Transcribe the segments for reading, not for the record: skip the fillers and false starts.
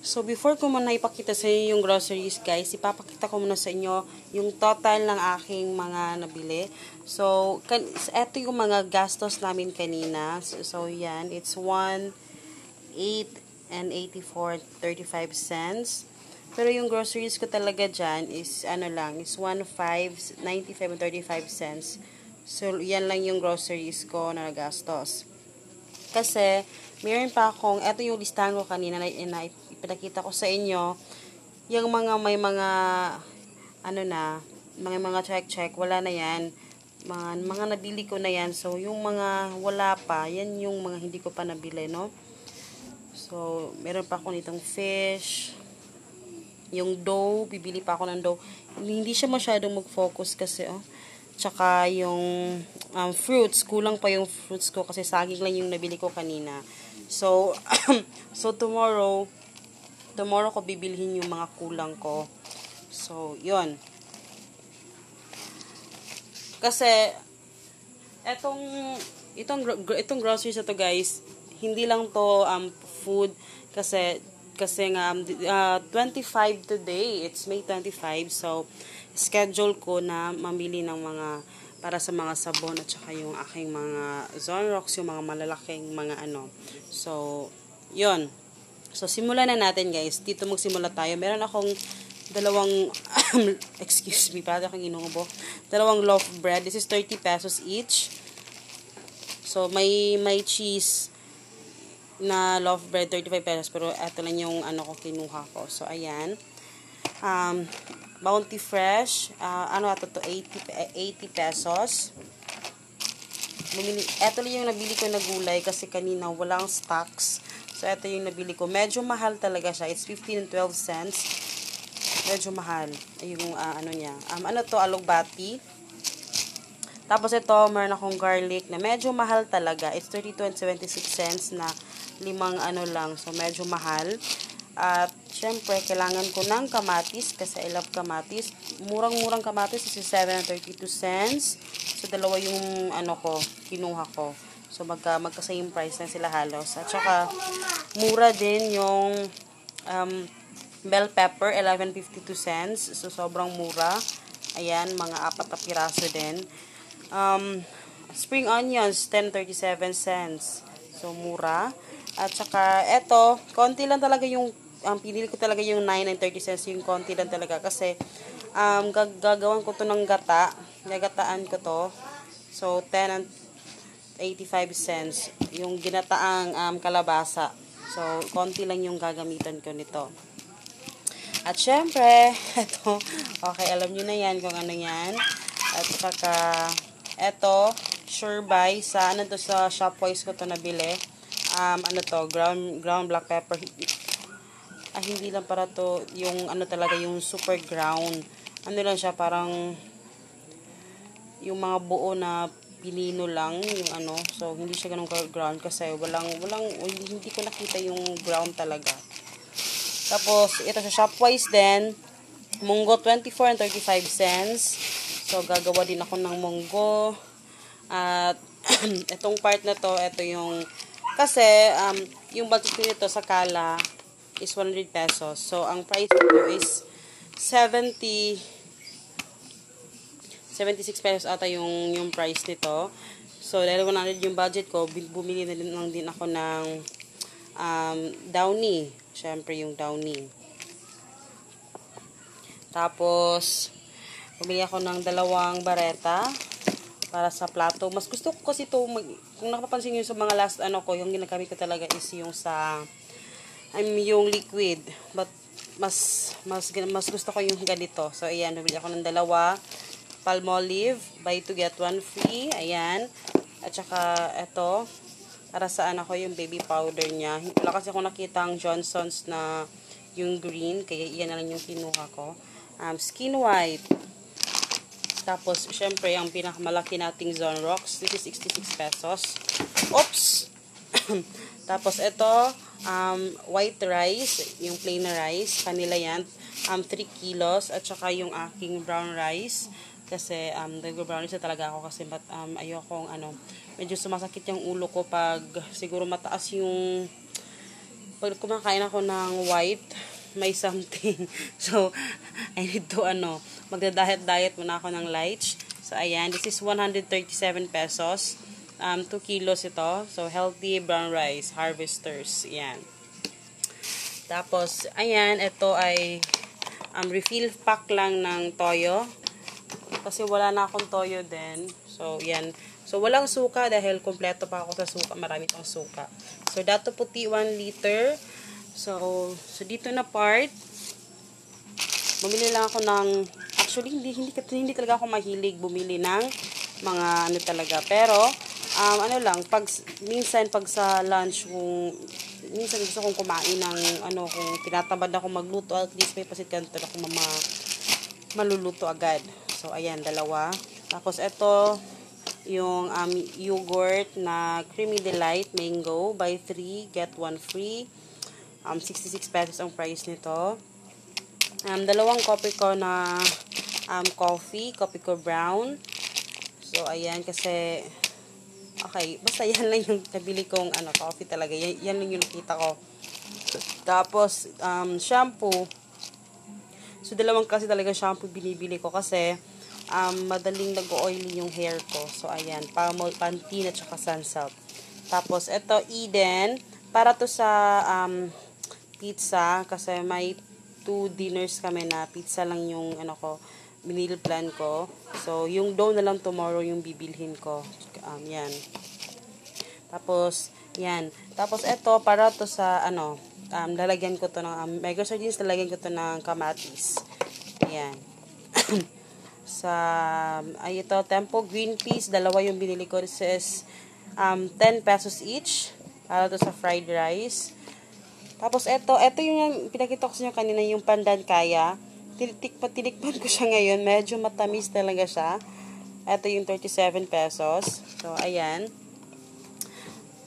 So, before ko muna ipakita sa inyo yung groceries, guys, ipapakita ko muna sa inyo yung total ng aking mga nabili. So, eto yung mga gastos namin kanina. So, yan. It's 1.8 and 84.35 cents. Pero yung groceries ko talaga dyan is, is 1.5, 95 and 35 cents. So, yan lang yung groceries ko na nagastos. Kasi, meron pa akong, eto yung listahan ko kanina na ipinakita ko sa inyo, yung may mga, mga check, wala na yan. Mga nabili ko na yan. So, yung mga wala pa, yan yung mga hindi ko pa nabili, no? So, meron pa ako nitong fish, yung dough, bibili pa ako ng dough. Hindi siya masyadong mag-focus kasi, Tsaka yung fruits, kulang pa yung fruits ko kasi saging lang yung nabili ko kanina. So, so tomorrow ko bibilhin yung mga kulang ko. So, yun. Kasi, itong groceries na to, guys, hindi lang to food kasi nga 25 today, it's May 25, so schedule ko na mamili ng mga para sa mga sabon at saka yung aking mga Zonrox, yung mga malalaking mga So, yun. So, simulan na natin, guys. Dito magsimula tayo. Meron akong dalawang excuse me, para akong inuubo. Dalawang loaf bread. This is 30 pesos each. So, may cheese na loaf bread, 35 pesos. Pero, eto lang yung kinuha ko. So, ayan. Bounty Fresh, 80 pesos. Ito lang yung nabili ko na gulay kasi kanina walang stocks. So, ito yung nabili ko. Medyo mahal talaga siya. It's 15 and 12 cents. Medyo mahal. Yung, niya. Alugbati. Tapos ito, meron akong garlic na medyo mahal talaga. It's 32 and 76 cents na limang lang. So, medyo mahal. At, syempre, kailangan ko ng kamatis kasi I love kamatis. Murang-murang kamatis is 7 and 32 cents. So, dalawa yung kinuha ko. So, magka-same price na sila halos. At saka, mura din yung bell pepper, 11.52 cents. So, sobrang mura. Ayan, mga 4 na piraso din. Spring onions, 10.37 cents. So, mura. At saka, eto, konti lang talaga yung, pinili ko talaga yung 9 and 30 cents, yung konti lang talaga. Kasi, gagawan ko to ng gata. Gagataan ko to. So, 10 and 85 cents. Yung ginataang kalabasa. So, konti lang yung gagamitan ko nito. At syempre, eto, okay, alam nyo na yan kung ano yan. At saka, eto, Sure Buy, sa Shopwise ko to nabili. Ground black pepper. Hindi lang para to, yung talaga, yung super ground. Lang siya, parang, yung mga buo na pinino lang, yung so, hindi siya ganun ground kasi hindi ko nakita yung ground talaga. Tapos, ito sa Shopwise din, munggo, 24 and 35 cents. So, gagawa din ako ng munggo. At, itong part na to, ito yung, kasi, yung budget ko nito sa Kala is 100 pesos. So, ang price ko is 76 pesos ata yung price nito. So, dahil 100 yung budget ko, bumili na din ako ng Downy. Siyempre, yung Downy. Tapos, bumili ako ng 2 bareta para sa plato. Mas gusto ko kasi ito, kung nakapapansin nyo sa mga last yung ginagamit ko talaga is yung yung liquid. But, mas gusto ko yung ganito. So, ayan, bumili ako ng 2 Palmolive, buy 2 get 1 free. Ayan. At saka, ito, para sa yung baby powder niya. Wala kasi ako nakitang Johnson's na yung green, kaya iyan na lang yung kinuha ko. Skin White. Tapos, syempre, ang pinakamalaki nating Zonrox. This is 66 pesos. Oops! Tapos, ito, white rice, yung plain na rice. Kanila yan. 3 kilos. At saka yung aking brown rice. Kasi, nag-brown rice na talaga ako kasi ayokong, medyo sumasakit yung ulo ko pag siguro mataas yung pag kumakain ako ng white, may something. So, I need to, magda-diet muna ako ng light. So, ayan. This is 137 pesos. 2 kilos ito. So, healthy brown rice. Harvesters. Ayan. Tapos, ayan. Ito ay refill pack lang ng toyo. Kasi wala na akong toyo din. So, yan. So, walang suka dahil kompleto pa ako sa suka. Marami pang suka. So, dato puti 1 liter. So dito na part, bumili lang ako ng, actually, hindi talaga ako mahilig bumili ng mga talaga. Pero, minsan pag sa lunch, minsan gusto kong kumain ng, kung tinatamad ako magluto, at least may pasit kanto ako maluluto agad. So, ayan, 2. Tapos, ito, yung yogurt na Creamy Delight Mango. Buy 3, get 1 free. 66 pesos ang price nito. 2 kopi ko na coffee ko brown. So, ayan, kasi, okay, basta yan lang yung nabili kong coffee talaga. Yan lang yung nakita ko. Tapos, shampoo. So, 2 kasi talaga shampoo binibili ko kasi, madaling nag-oily yung hair ko. So, ayan. Pantene at saka Sunsilk. Tapos, ito, Eden. Para to sa pizza. Kasi may 2 dinners kami na pizza lang yung meal plan ko. So, yung dough na lang tomorrow yung bibilhin ko. Yan. Tapos, yan. Tapos, ito, para to sa, lalagyan ko to ng, mega sardines, lalagyan ko to ng kamatis. Yan. Ito, Tempo Green Peas, 2 yung binili ko. This is 10 pesos each para to sa fried rice. Tapos ito yung pinakita ko sa inyo kanina, yung pandan kaya. Tinikpan ko siya ngayon, medyo matamis talaga siya. Ito yung 37 pesos. So, ayan.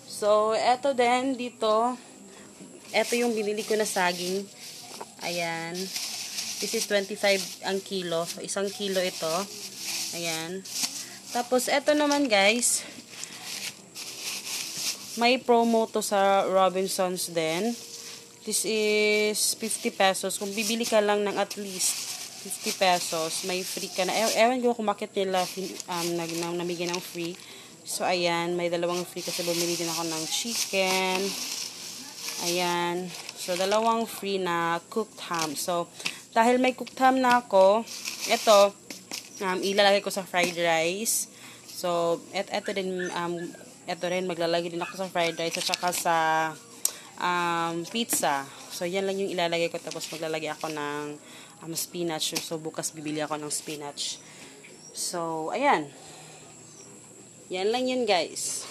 So, ito din dito. Ito yung binili ko na saging. Ayan. This is 25 ang kilo. So, 1 kilo ito. Ayan. Tapos, ito naman guys. May promo to sa Robinsons din. This is 50 pesos. Kung bibili ka lang ng at least 50 pesos, may free ka na. Ewan ko kung bakit nila namigyan ng free. So, ayan. May 2 free kasi bumili din ako ng chicken. Ayan. So, 2 free na cooked ham. So, dahil may cooked ham na ako, ito, ilalagay ko sa fried rice. So, ito rin, maglalagay din ako sa fried rice at saka sa pizza. So, yan lang yung ilalagay ko. Tapos, maglalagay ako ng spinach. So, bukas bibili ako ng spinach. So, ayan. Yan lang yun, guys.